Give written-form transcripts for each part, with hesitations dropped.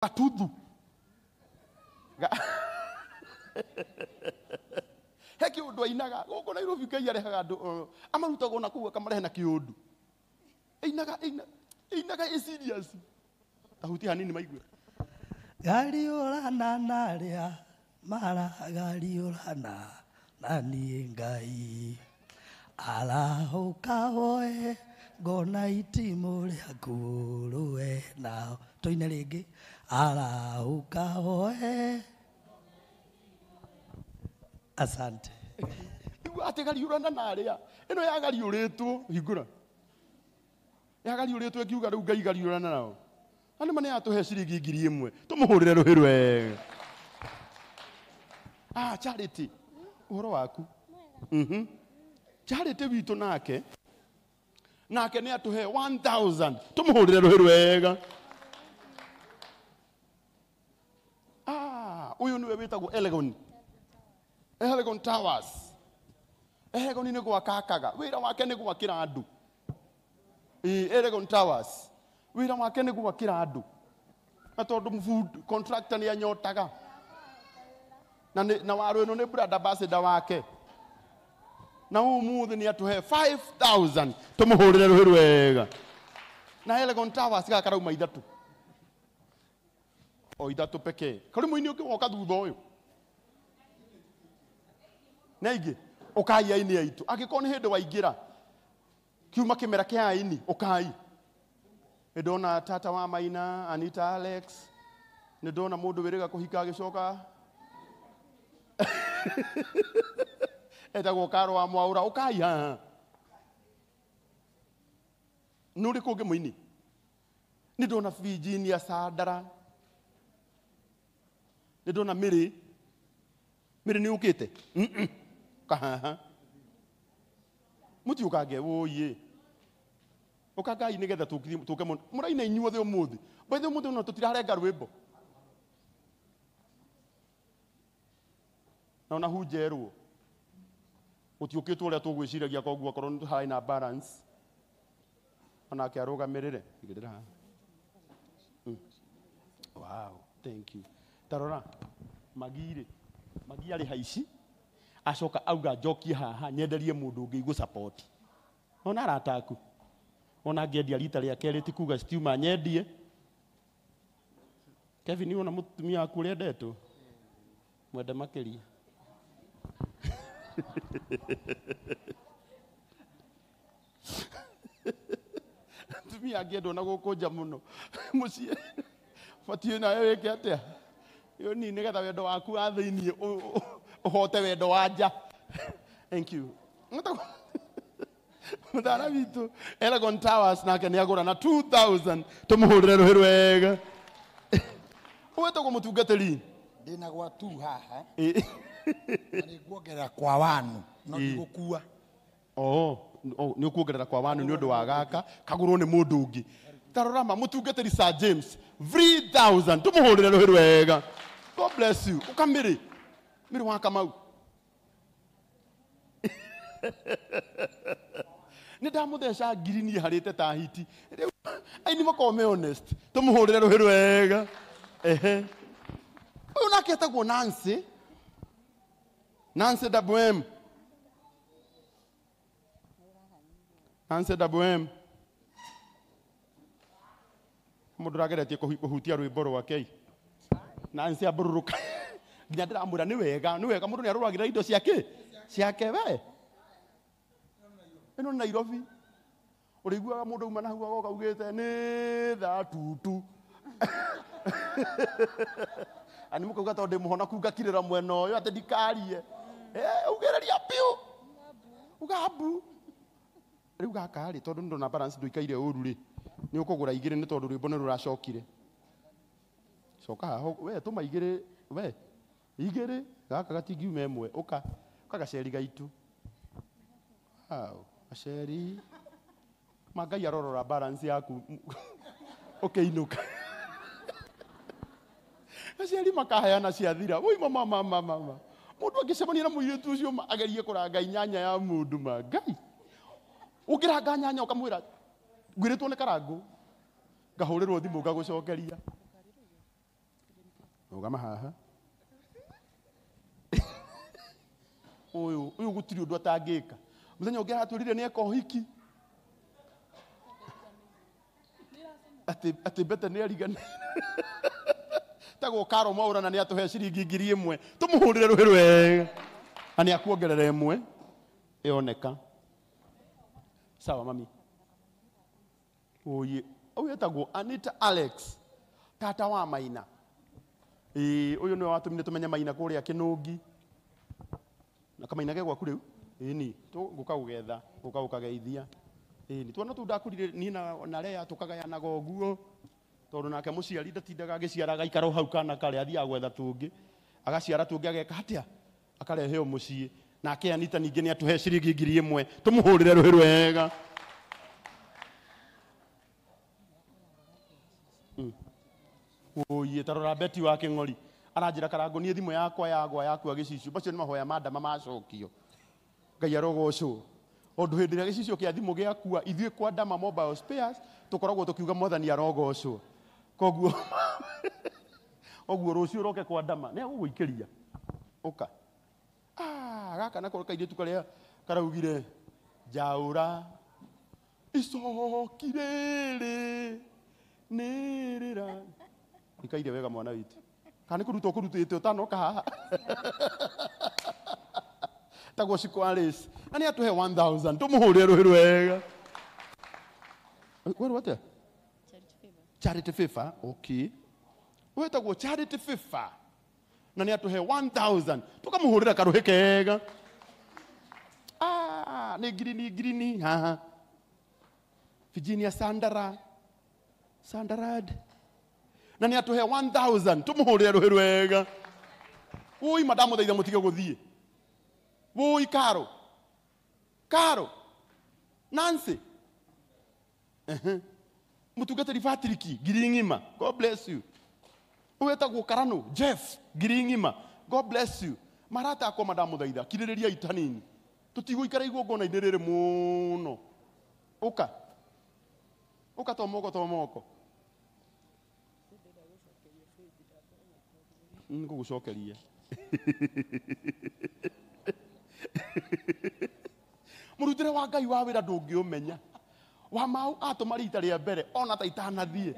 Gatuthu. He kĩũndũ ainaga gũkũ Nairobi Ngai arehaga andũ amarutagwo na kũu akamarehe na kĩũndũ. Ainaga ainaga ĩ serious. Tahuti hanini maigue. Gariũrana na arĩa maragariũrana na niĩ Ngai. Arahũka woe ngona itimũ rĩaku rũe nao. Tũine rĩngĩ. Arahũka woe. Asante. Igua atĩ gariũrana na arĩa. Ĩno yagariũrĩtwo hingũra. Yagariũrĩtwo ĩkiuga rĩu Ngai gariũrana nao. Na nĩ ma nĩ atũhe ciringi 1,000. Tũmũhũrĩre rũhĩ rwega. Ah, Charity. Ũhoro waku. Charity witũ nake. Nake nĩ atũhe 1,000. Tũmũhũrĩre rũhĩ rwega. Ah, ũyũ nĩwe wĩtagwo Elegon. Elegon Towers. Elegon nĩ gwaka akaga. Wĩra wake nĩ gwakĩra andũ. Elegon Towers. Wĩra wake nĩ gwakĩra andũ. Na tondũ food contractor nĩ anyotaga. Na na waru ĩno nĩ brand ambassador wake. Na ũmũthĩ nĩ atũhe 5,000. Tũmũhũrĩre rũhĩ rwega. Na Elegon Towers gaka karauma ithatũ. O ithatũ pekee. Kũrĩ mũini ũngĩ woka thutha ũyũ. Nĩ aingĩ. Ũkai aini aitũ. Angĩkorwo nĩ hĩndĩ waingĩra kiuma kĩmera kĩa aini ũkai. Nĩ ndona tata wa Maina, Anita Alex. Nĩ ndona mũndũ wĩrĩga kũhika agĩcoka. Etagwo Karo wa Mwaũra. Ũkai haha. Nĩ ũrĩkũ ũngĩ mũini? Nĩ ndona Virginia Sandara. Nĩ ndona Mary. Mary nĩ ũkĩte? Kahaha. Mũtiũkange wũiĩ. Ũkangai nĩgetha tũke mũno. Mũraina inyuothe ũmũthĩ. By the way, ũmũthĩ no tũtirarenga rwĩmbo. Na ona hunjerwo. Gũtiũkĩtwo ũrĩa tũgwĩciragia koguo akorwo nĩ harĩ na balance. Onake arũgamĩrĩre. Igĩrĩra haha. Wow, thank you. Tarora, Magirĩ. Magi arĩ haici. Acoka auga njokie haha nyenderie mũndũ ũngĩ igũ support. Ona arata aku. Ona ngĩendia rita rĩa kerĩ ti kuga citiuma nyendie. Kevin wona mũtumia waku ũrĩa endetwo? Mwende makĩria. Mũtumia angĩendwo na gũkũ nja mũno. Mũciĩ. Batiĩ nawe wĩke atĩa? Ĩyo ni nĩgetha wendo waku wa thĩiniĩ ũhote wendo wa nja. Thank you. Mũthara witũ Elegon Towers nake nĩ agũra na 2,000. Tũmũhũrĩre rũhĩ rwega. Wĩtagwo mũtungatĩri? Ndĩna gwa tu haha. Na nĩ nguongerera kwa wanu, no ndigũkua. Oh, nĩ ũkuongerera kwa wanu nĩ ũndũ wa gaka kagũrwo nĩ mũndũ ũngĩ. Tarora ma mũtungatĩri Sir James 3,000. Tũmũhũrĩre rũhĩ rwega. God bless you. Ũka Mary. Mary wa Kamau. Nĩ ndamũtheca ngiri niĩ harĩte ta hiti. Rĩu aini makorwo me honest. Tũmũhũrĩre rũhĩ rwega. Ehe. Ũyũ nake etagwo Nancy. Nancy WM. Nancy WM. Mũndũ ũrageretie kũhutia rwĩmbo rwake. Nancy ambũrũrũka. Nginya ndĩramwĩra nĩ wega, nĩ wega mũndũ nĩ arũragĩra indo ciake. Ciake we. Ĩno nĩ Nairobi. Ũrĩiguaga mũndũ auma na hau agoka augĩte nĩ thaa tutu. Ani mũkauga tondũ ndĩ mũhonoku ngakirĩra mwena ũyũ atĩ ndikarie. Ugĩrĩria biũ. Uga mbu. Rĩu gaka rĩ, tondũ nĩndona balance ndũikaire ũru rĩ, nĩ ũkũgũra igĩrĩ nĩ tondũ rwĩmbo nĩ rũracokire. Coka haha, we tũma igĩrĩ, we igĩrĩ, gaka gatingiuma ĩmwe, ũka, ũka gaceri gaitũ. Wow, gaceri. Ma Ngai arorora balance yaku ũkĩinũka. Aciari makaheana ciathira. Oi mama mama mama. Mũndũ angĩcemania na mũirĩtu ũcio agerie kũranga inyanya ya mũndũ ma Ngai. Ũngĩranga nyanya ũkamwĩra ngwĩrĩtwo nĩ karangũ. Ngahũrĩrwo thimũ ngagũcokeria. Rũgama haha. Ũyũ ũyũ gũtirĩ ũndũ atangĩka. Mũthenya ũngĩ aratwĩrire nĩ eka ũhiki. Atĩ mbete nĩ ariganĩire. Tagwo Karo Mwaura na nĩ atũhe ciringi 1000. Tũmũhũrĩre rũhĩ rwega. Na nĩ akuongerera 1 ĩoneka. Sawa mami. Oye, ũyũ etagwo Anita Alex, tata wa Maina. Ĩĩ, ũyũ nĩwe watũmire tũmenye Maina kũrĩa Kĩnũngi. Na kamaina ke gwaku rĩu? Ĩni, tũgũka gũgetha, gũka gũkageithia. Ĩni, tuona tũu ndakũrire niĩ na Lea tũkagayanaga ũguo. Tondũ nake mũciari ndatindaga agĩciara agaikara o hau kana karĩa athiaga gwetha tũngĩ. Agaciara tũngĩ ageka atĩa? Akarehe o mũciĩ. Nake Anita ningĩ nĩ atũhe ciringi 1000. Tũmũhũrĩre rũhĩ rwega. Oye, tarora Betty wa Kĩng'ori. Aranjĩra Karangũ niĩ thimũ yakwa yagwa yakua gĩcicio. Macio nĩ mahoya ma ndama macokio. Ngai arogocwo. Ũndũ hĩndĩ ĩrĩa gĩcicio kĩa thimũ gĩakua, ithuĩ kwa Ndama Mobile Spares tũkoragwo tũkiuga Mwathani arogocwo. Koguo ũguo rũciũ ũroke kwa Ndama nĩ agũgũikĩria. Ũka. Ah, gaka nako kairĩtu karĩa karaugire njaũra icoki rĩrĩ nĩrĩra. Ikaire wega mwana witũ. Kana nĩ kũrutwo kũrutĩte ũtanoka haha. Tagwo Shiko Alice. Na nĩ atũhe 1000. Tũmũhũrĩre rũhĩ rwega. Werwo atĩa? Charity Favor. Okay. Wetagwo Charity Favor. Na nĩ atũhe 1000. Tũkamũhũrĩra karũhĩ kega. Ah, nĩ ngirini ngirini haha. Virginia Sandara. Sandarad. Na nĩ atũhe 1000. Tũmũhũrĩre rũhĩ rwega. Ui madamũthaitha mũtige gũthiĩ. Woi Karo. Karo. Nancy. Mũtungatĩri Patrick ngiri ng'ima. God bless you. Wetagwo Karano Jeff ngiri ng'ima. God bless you. Marata akwa madamũthaitha kirĩrĩria itanini. Tũtigũikara igongona-inĩ rĩrĩ mũno. Ũka. Ũka to moko to moko. Ngũgũcokeria. Mũrutĩre wa Ngai wa wĩra ndũngĩũmenya. Wa mau atũma rita rĩa mbere ona ta itanathiĩ.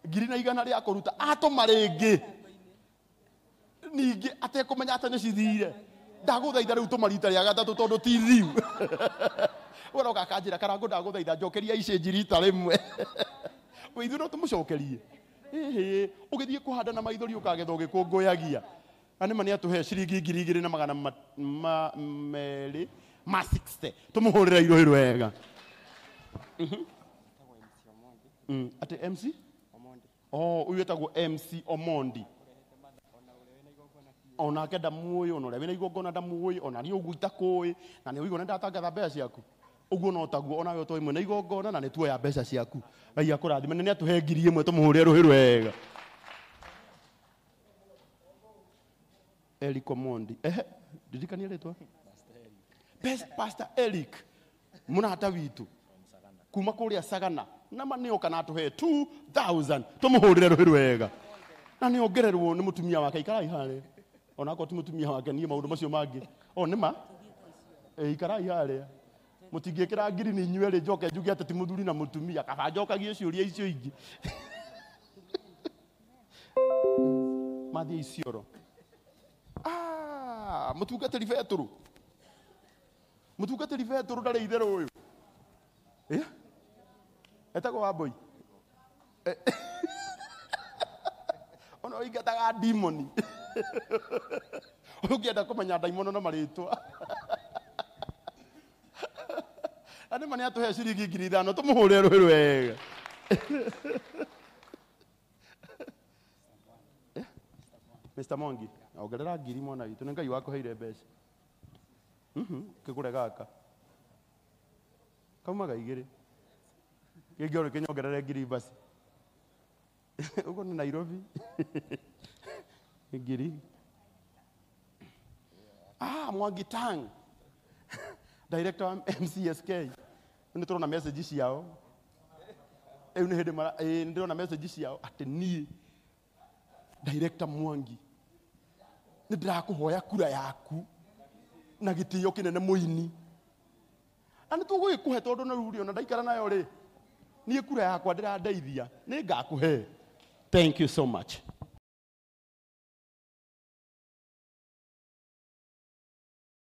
1,100 rĩa kũruta atũma rĩngĩ. Ningĩ atekũmenya atĩ nĩ cithire. Ndagũthaitha rĩu tũma rita rĩa gatatũ tondũ ti thiu. Ũroka akanjĩra Karangũ ndagũthaitha njokeria icĩnji rita rĩmwe. We ithuĩ no tũmũcokerie. Ĩhĩ, ũgĩthiĩ kũhanda na maithori ũkagetha ũgĩkũngũyagia. Na nĩma nĩ atũhe ciringi 2,260. Tũmũhũrĩre irũhĩ rwega. Atĩ MC? Oh, ũyũ etagwo MC Omondi. Onake ndamuũĩ, ona ũrĩa wĩna igongona ndamuũĩ, ona niĩ ũguo itakũĩ, na nĩ ũigua nĩ ndatangatha mbeca ciaku. Ũguo no taguo onawe ũtoĩ mwena igongona na nĩ tuoya mbeca ciaku. Ngai akũrathime na nĩ atũhe 1000 tũmũhũrĩre rũhĩ rwega. Eric Omondi. Ehe, ndirikania rĩtwa. Pastor Eric mũrata witũ kuma kũrĩa Sagana. Nama nĩ oka na atũhe 2000. Tũmũhũrĩre rũhĩ rwega. Na nĩ ongererwo nĩ mũtumia wake. Ikarai harĩa. Onakorwo ti mũtumia wake niĩ maũndũ macio mangĩ. O nĩ ma? Ikarai harĩa. Mũtingĩkĩra ngiri nĩ inyuĩ erĩ njoke njuge atĩ ti mũthuri na mũtumia. Kaba njokagie ciũria icio ingĩ. Mathiĩ Isiolo. Ah, mũtungatĩri Betũrũ. Mũtungatĩri Betũrũ ndarĩ itherũ ũyũ. Eh? Etagwo Wambui. Ona ũingataga demoni. Ũngĩenda kũmenya ndaimono na marĩtwa. Na nĩma nĩ atũhe ciringi 5,000 tũmũhũrĩre rũhĩ rwega. Mr. Mwangi, ongerera ngiri mwana witũ nĩ Ngai wakũheire mbeca. Kĩgũre gaka. Kaumaga 2. Kĩngĩ kĩnyongerere ngiri basi. Ũguo nĩ Nairobi. Ngiri. Ah, Mwangi Tang. Director wa MCSK. Nĩ tũrona message ciao. Rĩu nĩ hĩndĩ mara nĩ ndĩrona message ciao atĩ niĩ Director Mwangi, nĩ ndĩrakũhoya kura yaku na gĩtĩo kĩnene mũini, na nĩ tũgũgĩkũhe tondũ na rĩu rĩ, ona ndaikara nayo rĩ, niĩ kura yakwa ndĩrandeithia, nĩ ngakũhe. Thank you so much.